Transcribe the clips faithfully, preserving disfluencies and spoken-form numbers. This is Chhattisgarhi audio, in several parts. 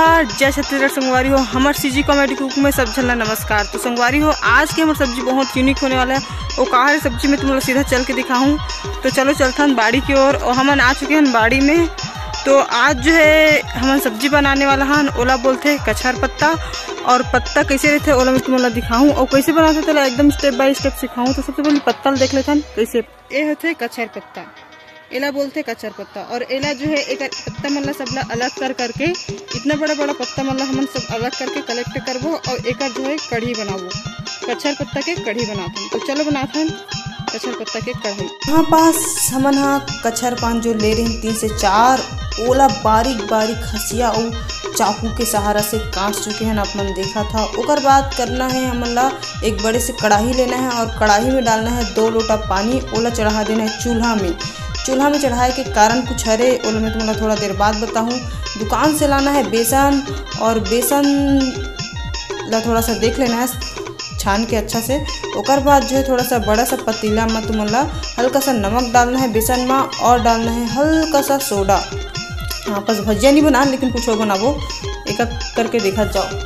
नमस्कार, जय छत्तीसगढ़ संगवारी हो, हमर सीजी कॉमेडी कुक में सब झन ला नमस्कार। तो संगवारी हो, आज के हमर सब्जी बहुत यूनिक होने वाला है। वो का है सब्जी में तुम लोग सीधा चल के दिखाऊँ। तो चलो चलथन बाड़ी की ओर। और हमन आ चुके हैं बाड़ी में। तो आज जो है हमन सब्जी बनाने वाला हन, ओला बोलथे कछर पत्ता। और पत्ता कैसे रहथे ओला मैं तुम लोग दिखाऊँ और कैसे बनाथे तेला एकदम step by step सिखाऊँ। तो सबसे पहले पत्ता ल देख लेथन कैसे। ए होथे कछर पत्ता, एला बोलथे कछर पत्ता। और एला जो है एक पत्ता मन ला सबला अलग कर करके इतना बड़ा बड़ा पत्ता मन ला हमन सब अलग करके कलेक्ट करबो और एकर जो है कढ़ी बनाबो, कछर पत्ता के कढ़ी बनाथन। तो चलो बनाथन कछर पत्ता के कढ़ी। यहाँ पास हमन हा कछर पान जो ले रहे तीन से चार, ओला बारीक बारीक हसिया अउ चाकू के सहारा से काट चुके हैं, आप मन देखा था। ओकर बाद करना है हमन ला एक बड़े से कढ़ाई लेना है और कढ़ाई में डालना है दो लोटा पानी। ओला चढ़ा देना है चूल्हा में। चूल्हा में चढ़ाए के कारण कुछ हरे, ओला मैं तुमला थोड़ा देर बाद बताहूँ। दुकान से लाना है बेसन और बेसन ला थोड़ा सा देख लेना है छान के अच्छा से। ओकर बाद जो है थोड़ा सा बड़ा सा पतीला में तुमन ला हल्का सा नमक डालना है बेसन में और डालना है हल्का सा सोडा। हाँ, बस भजिया नहीं बना, लेकिन कुछ और बनाबो, एक एक करके देखा जाओ।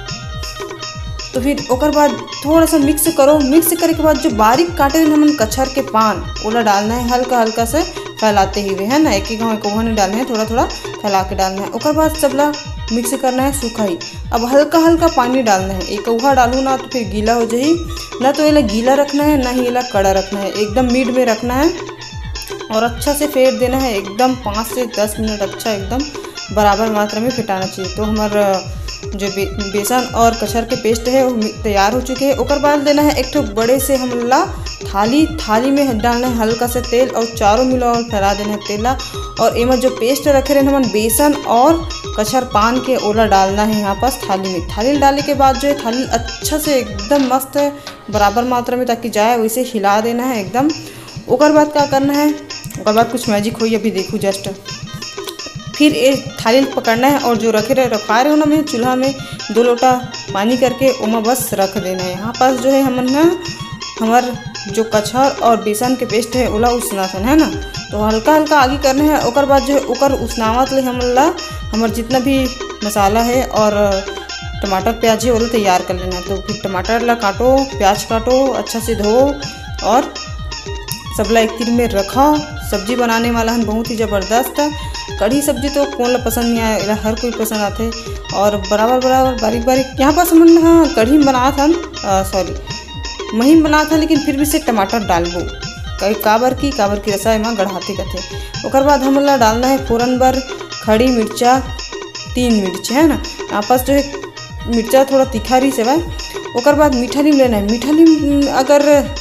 तो फिर ओकर बाद थोड़ा सा मिक्स करो। मिक्स करे के बाद जो बारीक काटे रहे हमन कछर के पान, ओला डालना है हल्का हल्का से फैलाते हुए, है ना, एक एक घाव एक घाव नहीं डालना है, थोड़ा थोड़ा फैला के डालना है। ओकर बाद सबला मिक्स करना है सूखा ही। अब हल्का हल्का पानी डालना है, एक उहा डालू ना तो फिर गीला हो जाही। ना तो एला गीला रखना है, ना ही एला कड़ा रखना है, एकदम मिड में रखना है। और अच्छा से फेंट देना है एकदम पाँच से दस मिनट, अच्छा एकदम बराबर मात्रा में फेंटाना चाहिए। तो हमार जो बे-, बेसन और कछर के पेस्ट है वो मि-, तैयार हो चुके हैं। ओकर बाद लेना है एक ठो बड़े से हमला थाली, थाली में डालना है हल्का से तेल और चारों मिला और फैला देना है तेल ला। और एमा जो पेस्ट रखे रहे हमन बेसन और कछर पान के, ओला डालना है यहाँ पास थाली में। थाली डाले के बाद जो है थाली अच्छा से एकदम मस्त बराबर मात्रा में ताकि जाए, वैसे हिला देना है एकदम। ओकर बाद का करना है, ओकर बाद कुछ मैजिक होई, अभी देखू जस्ट। फिर ये थाली ल पकड़ना है और जो रखे रहे, रखा रहे हो ना मैं चूल्हा में दो लोटा पानी करके ओमा बस रख देना है। यहाँ पास जो है हमन ना हमार जो कछर और बेसन के पेस्ट है ओला उसना सन, है ना। तो हल्का हल्का आगी करना है। ओकर बाद जो है ओकर उसनावत ले हमन ला हमार जितना भी मसाला है और टमाटर प्याज है ओला तैयार कर लेना है। तो फिर टमाटर ला काटो, प्याज काटो, अच्छा से धो और सबला एक तीर में रखा। सब्जी बनाने वाला हन बहुत ही जबरदस्त। कढ़ी सब्जी तो कौन ला पसंद नहीं आए, एला हर कोई पसंद आथे। और बराबर बराबर बारीक बारीक यहाँ पास हमन, हाँ, कढ़ी में बनात हन, सॉरी, महीन बनात हन, लेकिन फिर भी से टमाटर डालबो। कई काबर की, काबर की रसा एमा गढ़ाते कथे। ओकर बाद हमन ला डालना है फोरन बर खड़ी मिर्चा, तीन मिर्च है ना, आपस जो है मिर्चा थोड़ा तीखा रही सेवा। ओकर बाद मीठा नीम लेना है। मीठा नीम अगर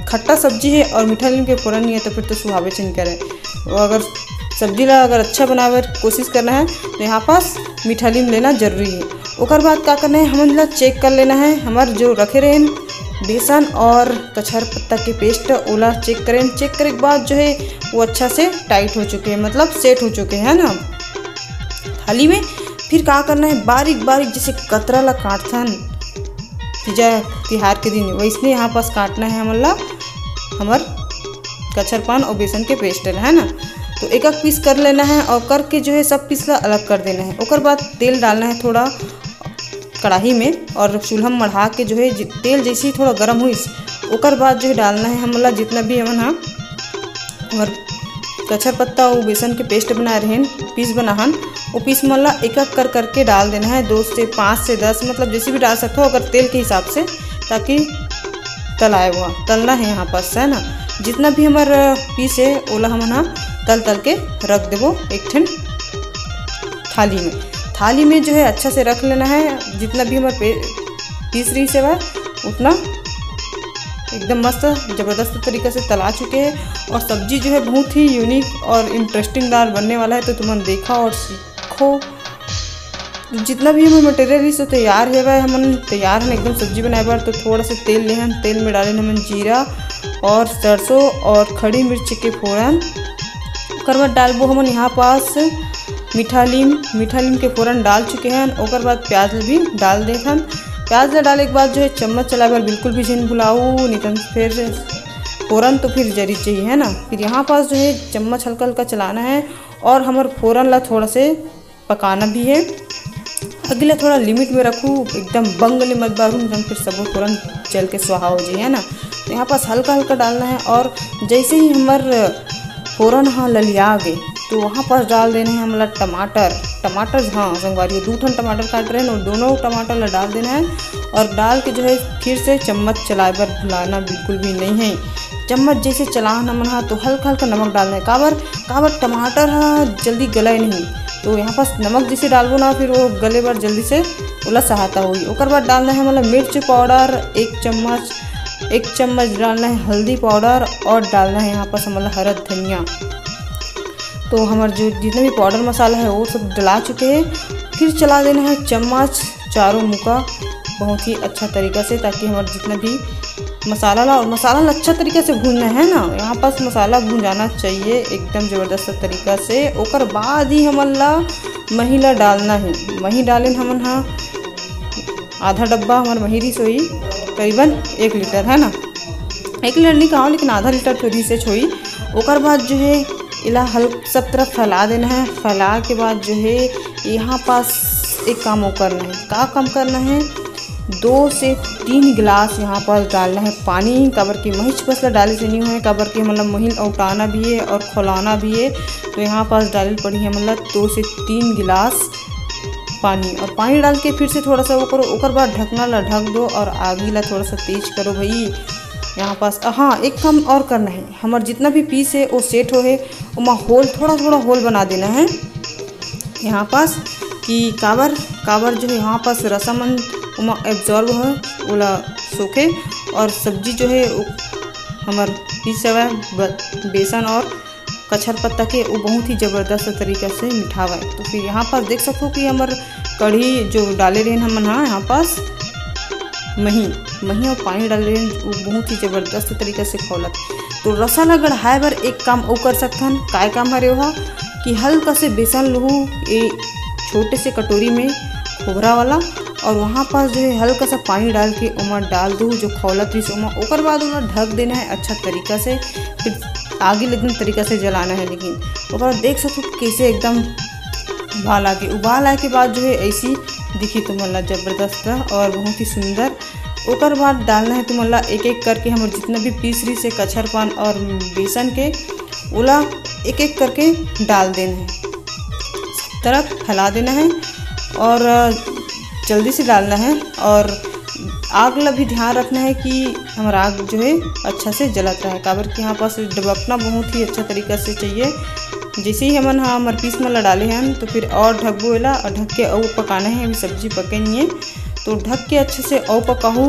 खट्टा सब्जी है और मीठा नीम के फोरन नहीं है तो फिर तो सुहावे चिन करे। वो अगर सब्जी ला अगर अच्छा बनावे कोशिश करना है तो यहाँ पास मीठा नीम लेना जरूरी है। ओकर बाद का करना है, हमन ला चेक कर लेना है हमार जो रखे रहेन बेसन और कछर पत्ता के पेस्ट, ओला चेक करें। चेक करे के बाद जो है वो अच्छा से टाइट हो चुके हैं, मतलब सेट हो चुके हैं ना थाली में। फिर का करना है, बारीक बारीक जैसे कतरा ला काटथन तीजा तिहार के दिन, वैसने यहाँ पास काटना है हमन ला हमर कछर पान और बेसन के पेस्ट ला, है ना। तो एक एक पीस कर लेना है और करके जो है सब पीस ला अलग कर देना है। ओकर बाद तेल डालना है थोड़ा कढ़ाई में और चूल्हा में मढ़ा के जो है जि-, तेल जैसे ही थोड़ा गर्म होइस, ओकर बाद जो है डालना है हमन ला जितना भी हमन हा और कछर पत्ता और बेसन के पेस्ट बनाए रहेन, पीस बनाहन, वो पीस मन ला एक एक कर करके डाल देना है, दो से पाँच से दस, मतलब जैसे भी डाल सकते हो अगर तेल के हिसाब से, ताकि तलाए हुआ तलना है यहाँ पास, है ना। जितना भी हमार पीस है ओला हमन हा तल तल के रख देबो एक ठन थाली में। थाली में जो है अच्छा से रख लेना है, जितना भी हमार पे-, पीस रही सेवा उतना एकदम मस्त जबरदस्त तरीका से तला चुके हैं। और सब्जी जो है बहुत ही यूनिक और इंटरेस्टिंग दार बनने वाला है, तो तुमन देखा और सीखो। जितना भी हमें मटेरियल रही सो तैयार है भाई, हमन तैयार हन एकदम सब्जी बनाए बर। तो थोड़ा सा तेल लेहन, तेल में डालेन हमन जीरा और सरसों और खड़ी मिर्च के फोरन। ओकर बाद डालबो हमन यहाँ पास मीठा लीम, मीठा लीम के फोरन डाल चुके हैं। ओकर बाद प्याज भी डाल देथन। प्याज ला डाले के बाद जो है चम्मच चलाए बर बिल्कुल भी झिन भुलाऊ, नहीं तो फिर फोरन तो फिर जरी चाहिए, है ना। फिर यहाँ पास जो है चम्मच हल्का हल्का चलाना है और हमर फोरन ला थोड़ा से पकाना भी है। आगी ला थोड़ा limit में रखू, एकदम बंग ले मत बारू, एकदम फिर सबो फोरन जल के स्वाहा हो जाए, है ना। तो यहाँ पास हल्का हल्का डालना है और जैसे ही हमर फोरन ह ललिया गे तो वहाँ पास डाल देना है हमला टमाटर। टमाटर, हाँ संगवारी, दू ठन टमाटर काट रहे हैं और दोनों टमाटर ला डाल देना है और डाल के जो है फिर से चम्मच चलाए बर भुलाना बिल्कुल भी नहीं है। चम्मच जैसे चलाहन हमन हा तो हल्का हल्का नमक डालना है। काबर, काबर टमाटर ह जल्दी गले नहीं, तो यहाँ पास नमक जैसे डालबो ना फिर वो गले बर जल्दी से ओला सहायता होही। ओकर बाद डालना है हमला मिर्च पाउडर एक चम्मच, एक चम्मच डालना है हल्दी पाउडर और डालना है यहाँ पास हमला हरा धनिया। तो हमर जो जितना भी पाउडर मसाला है वो सब डला चुके हैं। फिर चला देना है चम्मच चारों मुका बहुत ही अच्छा तरीका से, ताकि हमर जितना भी मसाला ला, और मसाला ला अच्छा तरीका से भूनना है ना। यहाँ पास मसाला भुंजाना चाहिए एकदम ज़बरदस्त तरीका से। ओकर बाद ही हमन ला मही ला डालना है। मही डालेन हमन हा आधा डब्बा हमर मही रिस होई, करीबन एक लीटर, है ना, एक लीटर नहीं कहा लेकिन आधा लीटर तो रिस होई। ओकर बाद जो है इला हल्का सब तरफ फैला देना है। फैला के बाद जो है यहाँ पास एक काम और करना है। का काम करना है? दो से तीन गिलास यहाँ पर डालना है पानी, काबर कि महीच बस ला डाले से नहीं होए, काबर कि मतलब महीन औटाना भी है और खोलाना भी है। तो यहाँ पास डाले पड़ी है मतलब दो से तीन गिलास पानी, और पानी डाल के फिर से थोड़ा सा वो करो, ओकर बाद ढकना ला ढक दो और आगी ला थोड़ा सा तेज करो भाई। यहाँ पास, हाँ, एक काम और करना है, हमार जितना भी पीस है वो सेट हो है, ओमा होल, थोड़ा थोड़ा होल बना देना है यहाँ पास, कि काबर, काबर जो है यहाँ पास रसा मन ओमा एब्जॉर्ब हो, ओला सोखे, और सब्जी जो है वो हमार पीस हुआ ब-, बेसन और कचर पत्ता के, वो बहुत ही ज़बरदस्त तरीका से मिठावा है। तो फिर यहाँ पास देख सकते हो कि हमार कढ़ी जो डाले रहे हमन, हाँ, यहाँ पास मही, मही और पानी डाले रहे, वो बहुत ही ज़बरदस्त तरीका से खौलत। तो रसा ला गढ़ाए बर एक काम और कर सकथन। काय काम हरे वह कि हल्का से बेसन लूहू ए छोटे से कटोरी में खोबरा वाला, और वहाँ पास जो है हल्का सा पानी डाल के ओमा डाल दू, जो खौलत रहिस ओमा। ओकर बाद ओला ढक देना है अच्छा तरीका से, फिर आगी ला एकदम तरीका से जलाना है। लेकिन ओकर बाद देख सकते हो कैसे एकदम उबाल आके, उबाल आए के बाद जो है ऐसी दिखी तुमन ला ज़बरदस्त और बहुत ही सुंदर। ओकर बाद डालना है तुमन ला एक एक करके हमर जितना भी पीस रहिस हे कचर पान और बेसन के, ओला एक एक करके डाल देना है, सब तरफ फैला देना है और जल्दी से डालना है। और आग ला भी ध्यान रखना है कि हमारा आग जो है अच्छा से जलत रहे, काबर कि यहाँ पास डबकना बहुत ही अच्छा तरीका से चाहिए। जैसे ही हमन हा हमर पीस मन ला डाले हन तो फिर और ढकबो एला और ढक के अउ पकाना है, अभी सब्जी पके नहीं है। तो ढक के अच्छे से अउ पकाहू,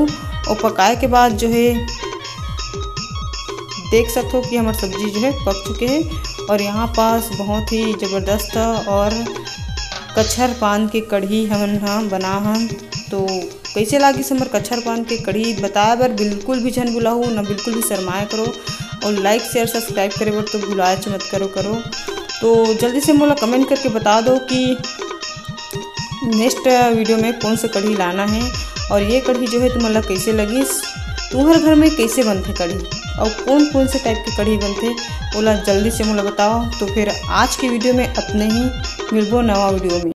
और पकाए के बाद जो है देख सकते हो कि हमार सब्जी जो है पक चुके हैं। और यहाँ पास बहुत ही ज़बरदस्त और कचर पान के कढ़ी हमन हा बना हन। तो कैसे लागिस हमर कचर पान के कढ़ी, बताए बर बिल्कुल भी झन भुलाहू, ना बिल्कुल भी शर्माए करो, और like, share, subscribe करे बर तो भुलाएच मत करो, करो। तो जल्दी से मोला comment करके बता दो कि next video में कौन सा कढ़ी लाना है, और ये कढ़ी जो है तुमन ला कैसे लगिस, तुम्हर घर में कैसे बनथे कढ़ी, और कौन कौन से type के कढ़ी बनथे, ओला जल्दी से मोला बताओ। तो फिर आज के video में अतने ही, मिलबो नवा video में।